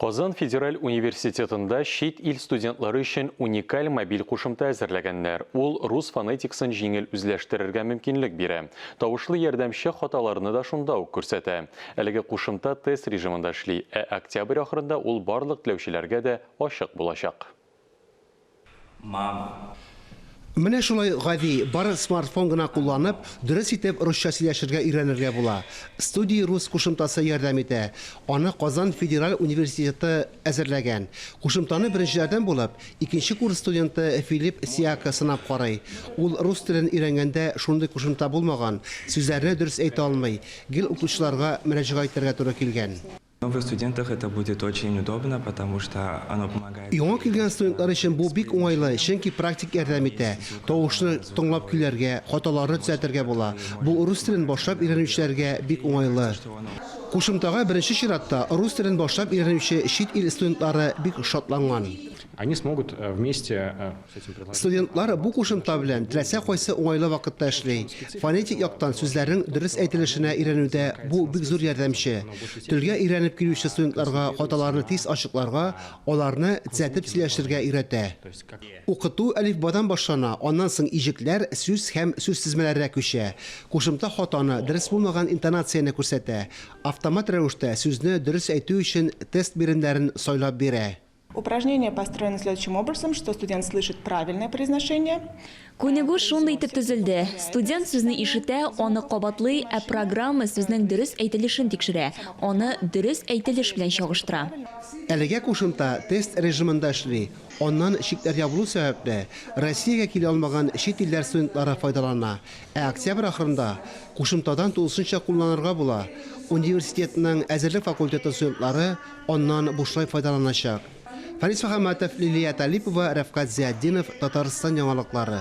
Казан федераль университетында чит ил студентлары өчен уникаль мобиль кушымта әзерләгәннәр. Ул рус фонетикасын җиңел үзләштерергә мөмкинлек бирә. Тавышлы ярдәмче хаталарны да шунда ук күрсәтә. Әлеге кушымта тест режимында эшли, ә октябрь ахырында ул барлык теләүчеләргә дә ачык булачак. Мама. Менә шулай гади, бары смартфон гына кулланып, дөрес итеп русча сөйләшергә өйрәнергә була. Студии рус кушымтасы ярдәм итә. Аны Казан федераль университеты әзерләгән. Кушымтаны беренчеләрдән булып, икенче курс студенты Филипп Сиако сынап карый. Ул рус телен өйрәнгәндә шундый кушымта булмаган, сүзләрне дөрес әйтә алмый, гел укытучыларга мөрәҗәгать итәргә туры килгән. Новых студентах это будет очень удобно, потому что оно помогает. Яңа килгән студентлар өчен бу бик уңайлы, чөнки практик ярдәм итә. Тавышны тыңлап көйләргә, хаталарны төзәтергә була. Бу рус телен башлап өйрәнүчеләргә бик уңайлы. Кушымтага беренче чиратта рус телен башлап өйрәнүче чит ил студентлары бик шатланган. Они смогут вместе с этим приложением. Студентлар бу кушымта белән теләсә кайсы уңайлы вакытта эшли. Фонетик яктан сүзләрнең дөрес әйтелешенә өйрәнүдә бу бик зур ярдәмче. Телгә өйрәнеп килүче студентларга хаталарны тиз ачыкларга, аларны төзәтеп сөйләшергә өйрәтә. Укыту әлифбадан башлана, аннан соң иҗекләр, сүз һәм сүзтезмәләргә күчә. Кушымта хатаны, дөрес булмаган интонацияне күрсәтә. Автомат рәвештә сүзне дөрес әйтү өчен тест биремнәрен сайлап бирә. Упражнение построено следующим образом, что студент слышит правильное произношение. Күнегү шундый итеп төзелде. Студент сүзне ишетә, аны кабатлый, ә программа сүзнең дөрес әйтелешен тикшерә, аны дөрес әйтелеш белән чагыштыра. Әлегә кушымта тест режимында эшли. Аннан чикләр ябылу сәбәпле, Россиягә килә алмаган чит илләр студентлары файдалана. Ә октябрь ахырында кушымтадан тулысынча кулланырга була. Университетның әзерлек факультеты студентлары Аннан бушлай файдаланачак. Фәнис Мөхәммәтов, Лилия Талипова, Рәфкать Зиатдинов, Татарстан яңалыклары.